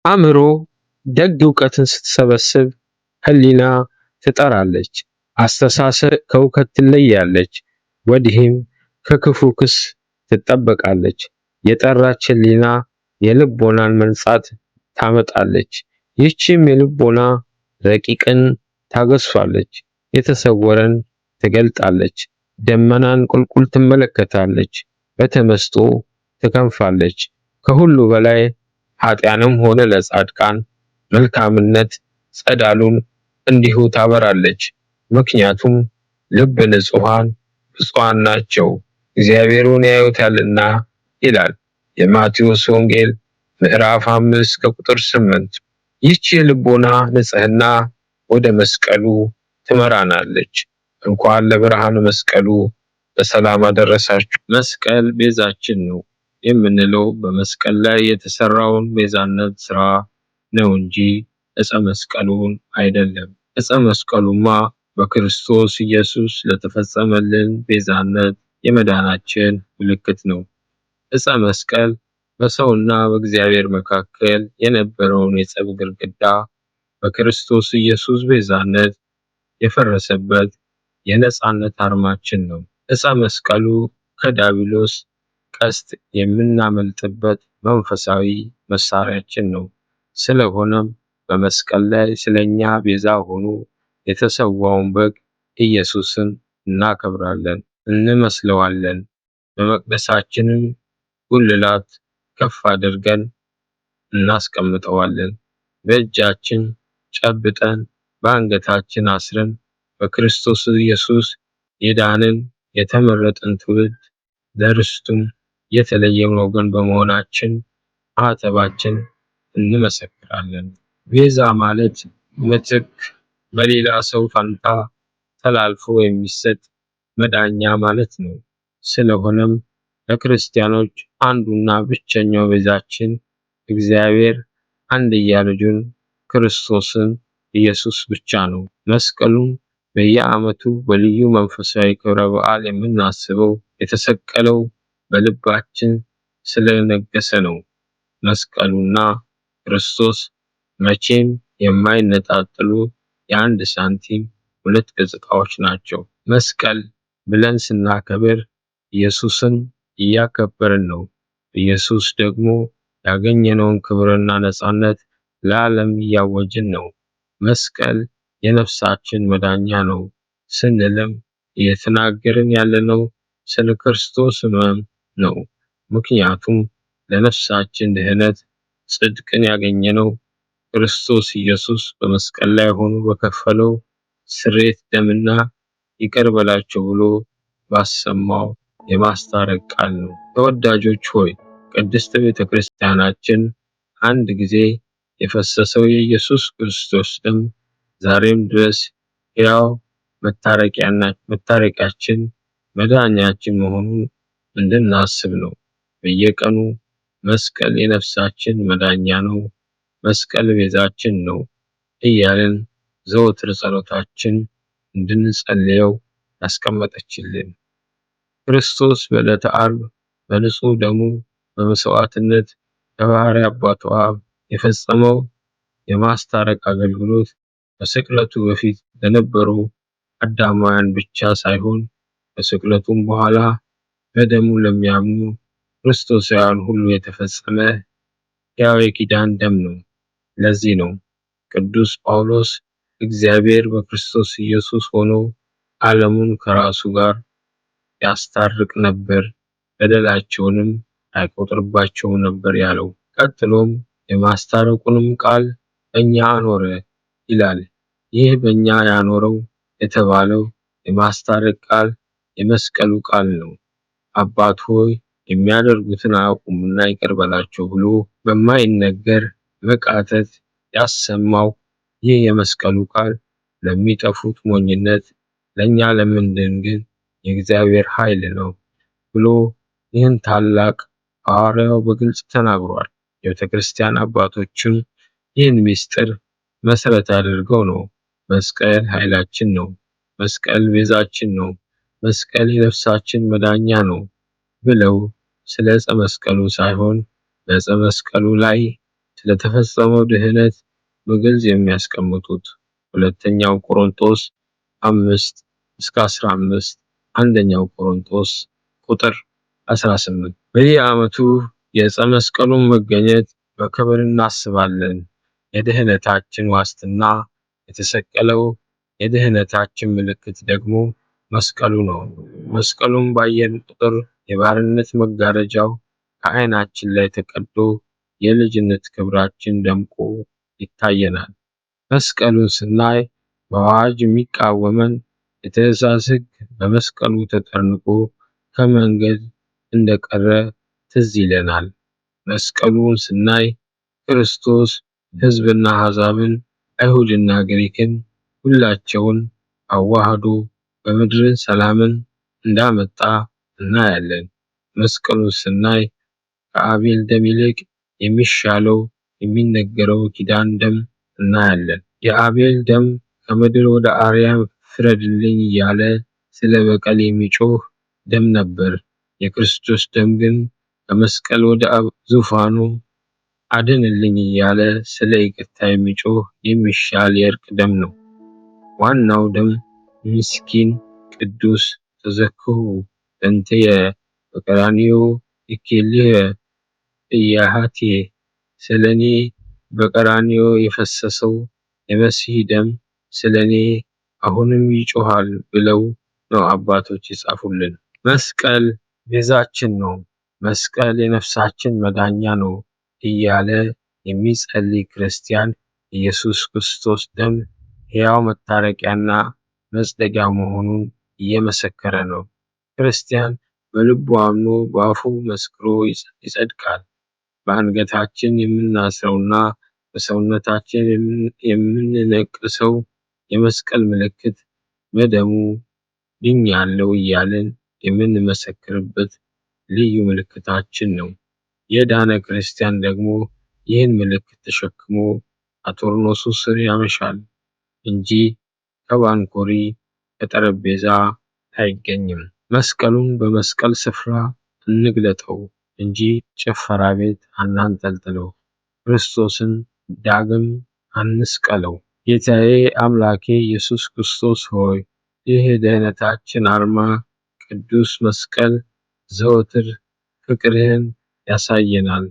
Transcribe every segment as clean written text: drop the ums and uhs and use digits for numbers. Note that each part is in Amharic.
አእምሮ ደግ እውቀትን ስትሰበስብ ህሊና ትጠራለች፣ አስተሳሰብ ከሁከት ትለያለች፣ ወዲህም ከክፉ ክስ ትጠበቃለች። የጠራች ህሊና የልቦናን መንጻት ታመጣለች። ይህችም የልቦና ረቂቅን ታገዝፋለች፣ የተሰወረን ትገልጣለች፣ ደመናን ቁልቁል ትመለከታለች፣ በተመስጦ ትከንፋለች። ከሁሉ በላይ ኃጥአንም ሆነ ለጻድቃን መልካምነት ጸዳሉን እንዲሁ ታበራለች። ምክንያቱም ልበ ንጹሐን ብፁዓን ናቸው እግዚአብሔርን ያዩታልና ይላል የማቴዎስ ወንጌል ምዕራፍ 5 ከቁጥር 8። ይህች የልቦና ንጽህና ወደ መስቀሉ ትመራናለች። እንኳን ለብርሃነ መስቀሉ በሰላም አደረሳችሁ። መስቀል ቤዛችን ነው የምንለው በመስቀል ላይ የተሰራውን ቤዛነት ስራ ነው እንጂ ዕፀ መስቀሉን አይደለም። ዕፀ መስቀሉማ በክርስቶስ ኢየሱስ ለተፈጸመልን ቤዛነት የመዳናችን ምልክት ነው። ዕፀ መስቀል በሰውና በእግዚአብሔር መካከል የነበረውን የጸብ ግድግዳ በክርስቶስ ኢየሱስ ቤዛነት የፈረሰበት የነፃነት አርማችን ነው። ዕፀ መስቀሉ ከዲያብሎስ ቀስት የምናመልጥበት መንፈሳዊ መሳሪያችን ነው። ስለሆነም በመስቀል ላይ ስለኛ ቤዛ ሆኖ የተሰዋውን በግ ኢየሱስን እናከብራለን፣ እንመስለዋለን። በመቅደሳችንም ጉልላት ከፍ አድርገን እናስቀምጠዋለን። በእጃችን ጨብጠን በአንገታችን አስረን በክርስቶስ ኢየሱስ የዳንን የተመረጥን ትውልድ ለርስቱም የተለየን ወገን በመሆናችን ማኅተባችን እንመሰክራለን። ቤዛ ማለት ምትክ፣ በሌላ ሰው ፈንታ ተላልፎ የሚሰጥ መዳኛ ማለት ነው። ስለሆነም ለክርስቲያኖች አንዱና ብቸኛው ቤዛችን እግዚአብሔር አንድያ ልጁን ክርስቶስን ኢየሱስ ብቻ ነው። መስቀሉን በየዓመቱ በልዩ መንፈሳዊ ክብረ በዓል የምናስበው የተሰቀለው በልባችን ስለነገሰ ነው። መስቀሉና ክርስቶስ መቼም የማይነጣጠሉ የአንድ ሳንቲም ሁለት ገጽታዎች ናቸው። መስቀል ብለን ስናከብር ኢየሱስን እያከበርን ነው። ኢየሱስ ደግሞ ያገኘነውን ክብርና ነፃነት ለዓለም እያወጅን ነው። መስቀል የነፍሳችን መዳኛ ነው ስንልም እየተናገርን ያለነው ስለ ክርስቶስ ሕመም ነው። ምክንያቱም ለነፍሳችን ድህነት ጽድቅን ያገኘነው ክርስቶስ ኢየሱስ በመስቀል ላይ ሆኖ በከፈለው ስርየተ ደምና ይቅር በላቸው ብሎ ባሰማው የማስታረቅ ቃል ነው። ተወዳጆች ሆይ፣ ቅድስት ቤተ ክርስቲያናችን አንድ ጊዜ የፈሰሰው የኢየሱስ ክርስቶስ ደም ዛሬም ድረስ ሕያው መታረቂያችን መዳኛችን መሆኑን እንድናስብ ነው። በየቀኑ መስቀል የነፍሳችን መዳኛ ነው፣ መስቀል ቤዛችን ነው እያልን ዘወትር ጸሎታችን እንድንጸልየው ያስቀመጠችልን። ክርስቶስ በዕለተ ዓርብ በንጹሕ ደሙ በመሥዋዕትነት ከባሕርይ አባቱ አብ የፈጸመው የማስታረቅ አገልግሎት ከስቅለቱ በፊት ለነበሩ አዳማውያን ብቻ ሳይሆን ከስቅለቱም በኋላ በደሙ ለሚያምኑ ክርስቶሳውያን ሁሉ የተፈጸመ ሕያው የኪዳን ደም ነው። ለዚህ ነው ቅዱስ ጳውሎስ እግዚአብሔር በክርስቶስ ኢየሱስ ሆኖ ዓለሙን ከራሱ ጋር ያስታርቅ ነበር፣ በደላቸውንም አይቆጥርባቸውም ነበር ያለው። ቀጥሎም የማስታረቁንም ቃል በእኛ አኖረ ይላል። ይህ በእኛ ያኖረው የተባለው የማስታረቅ ቃል የመስቀሉ ቃል ነው። አባት ሆይ የሚያደርጉትን አያውቁምና ይቅር በላቸው ብሎ በማይነገር መቃተት ያሰማው ይህ የመስቀሉ ቃል ለሚጠፉት ሞኝነት፣ ለእኛ ለምንድን ግን የእግዚአብሔር ኃይል ነው ብሎ ይህን ታላቅ ሐዋርያው በግልጽ ተናግሯል። የቤተ ክርስቲያን አባቶችም ይህን ምስጢር መሰረት አድርገው ነው መስቀል ኃይላችን ነው፣ መስቀል ቤዛችን ነው፣ መስቀል የነፍሳችን መዳኛ ነው ብለው ስለ ዕፀ መስቀሉ ሳይሆን በዕፀ መስቀሉ ላይ ስለተፈጸመው ድህነት በግልጽ የሚያስቀምጡት። ሁለተኛው ቆሮንቶስ 5-15፣ አንደኛው ቆሮንቶስ ቁጥር 18። በየዓመቱ የዕፀ መስቀሉን መገኘት በክብር እናስባለን። የድህነታችን ዋስትና የተሰቀለው፣ የድህነታችን ምልክት ደግሞ መስቀሉ ነው። መስቀሉን ባየን ቁጥር የባርነት መጋረጃው ከዓይናችን ላይ ተቀዶ የልጅነት ክብራችን ደምቆ ይታየናል። መስቀሉን ስናይ በአዋጅ የሚቃወመን የትእዛዝ ሕግ በመስቀሉ ተጠርንቆ ከመንገድ እንደቀረ ትዝ ይለናል። መስቀሉን ስናይ ክርስቶስ ሕዝብና አሕዛብን፣ አይሁድና ግሪክን ሁላቸውን አዋህዶ በምድር ሰላምን እንዳመጣ እናያለን። መስቀሉን ስናይ ከአቤል ደም ይልቅ የሚሻለው የሚነገረው ኪዳን ደም እናያለን። የአቤል ደም ከምድር ወደ አርያም ፍረድልኝ እያለ ስለ በቀል የሚጮህ ደም ነበር። የክርስቶስ ደም ግን ከመስቀል ወደ ዙፋኑ አድንልኝ እያለ ስለ ይቅርታ የሚጮህ የሚሻል የእርቅ ደም ነው። ዋናው ደም ምስኪን ቅዱስ ተዘክሁ በእንትየ በቀራንዮ ይኬልየ ኢያሃትየ፣ ስለኔ በቀራንዮ የፈሰሰው የመሲህ ደም ስለኔ አሁንም ይጮኻል ብለው ነው አባቶች የጻፉልን። መስቀል ቤዛችን ነው፣ መስቀል የነፍሳችን መዳኛ ነው እያለ የሚጸልይ ክርስቲያን የኢየሱስ ክርስቶስ ደም ሕያው መታረቂያና መጽደቂያ መሆኑን እየመሰከረ ነው። ክርስቲያን በልቡ አምኖ በአፉ መስክሮ ይጸድቃል። በአንገታችን የምናስረውና በሰውነታችን የምንነቅሰው የመስቀል ምልክት በደሙ ድኛለሁ እያልን የምንመሰክርበት ልዩ ምልክታችን ነው። የዳነ ክርስቲያን ደግሞ ይህን ምልክት ተሸክሞ አቶርኖሱ ስር ያመሻል እንጂ ከባንኮሪ ከጠረጴዛ አይገኝም። መስቀሉን በመስቀል ስፍራ እንግለጠው እንጂ ጭፈራ ቤት አናንጠልጥለው። ክርስቶስን ዳግም አንስቀለው። ጌታዬ አምላኬ ኢየሱስ ክርስቶስ ሆይ፣ ይህ የድህነታችን አርማ ቅዱስ መስቀል ዘወትር ፍቅርህን ያሳየናል።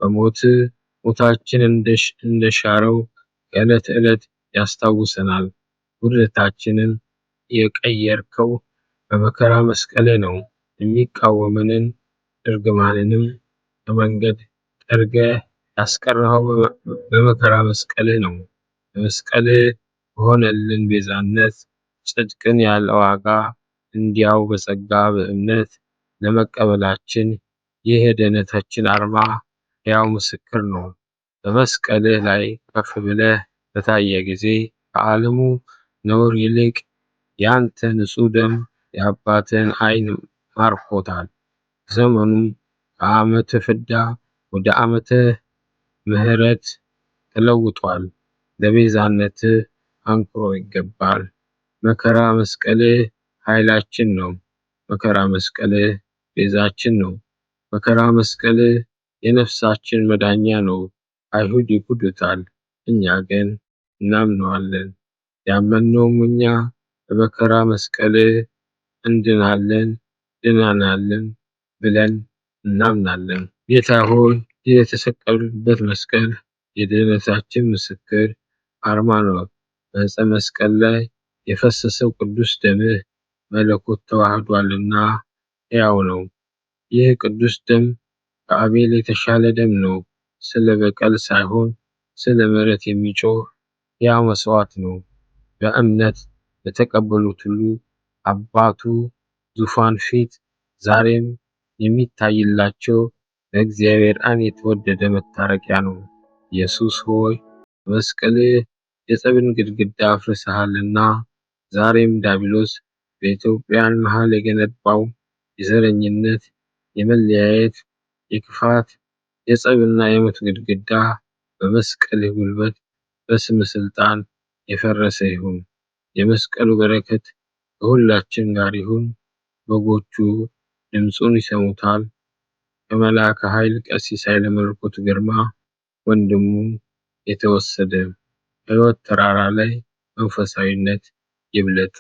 በሞትህ ሞታችን እንደሻረው ከዕለት ዕለት ያስታውሰናል። ውርደታችንን የቀየርከው በመከራ መስቀልህ ነው። የሚቃወመንን እርግማንንም ከመንገድ ጠርገህ ያስቀረኸው በመከራ መስቀልህ ነው። በመስቀልህ በሆነልን ቤዛነት ጽድቅን ያለ ዋጋ እንዲያው በጸጋ በእምነት ለመቀበላችን ይህ የድህነታችን አርማ ሕያው ምስክር ነው። በመስቀልህ ላይ ከፍ ብለህ በታየህ ጊዜ ከዓለሙ ነውር ይልቅ ያንተ ንጹሕ ደም የአባትህን ዓይን ማርኮታል። ዘመኑም ከዓመተ ፍዳ ወደ ዓመተ ምሕረት ተለውጧል። ለቤዛነትህ አንክሮ ይገባል። መከራ መስቀልህ ኃይላችን ነው። መከራ መስቀልህ ቤዛችን ነው። መከራ መስቀልህ የነፍሳችን መዳኛ ነው። አይሁድ ይክዱታል፣ እኛ ግን እናምነዋለን። ያመንነውም እኛ በመከራ መስቀልህ እንድናለን ድናናለን ብለን እናምናለን። ጌታ ሆይ፣ ይህ የተሰቀልበት መስቀል የድህነታችን ምስክር አርማ ነው። በዕፀ መስቀል ላይ የፈሰሰው ቅዱስ ደምህ መለኮት ተዋህዷልና ሕያው ነው። ይህ ቅዱስ ደም ከአቤል የተሻለ ደም ነው። ስለ በቀል ሳይሆን ስለ ምሕረት የሚጮህ ሕያው መሥዋዕት ነው። በእምነት ለተቀበሉት ሁሉ አባቱ ዙፋን ፊት ዛሬም የሚታይላቸው በእግዚአብሔር ዓይን የተወደደ መታረቂያ ነው። ኢየሱስ ሆይ፣ በመስቀልህ የጸብን ግድግዳ አፍርሰሃልና ዛሬም ዲያብሎስ በኢትዮጵያውያን መሃል የገነባው የዘረኝነት፣ የመለያየት፣ የክፋት፣ የጸብና የሞት ግድግዳ በመስቀልህ ጉልበት በስምህ ሥልጣን የፈረሰ ይሁን። የመስቀሉ በረከት ከሁላችን ጋር ይሁን። በጎቹ ድምፁን ይሰሙታል። ከመልአከ ኃይል ቀሲስ ኃይለ መለኮት ግርማ። ወንድሙ የተወሰደ። በሕይወት ተራራ ላይ መንፈሳዊነት ይብለጥ።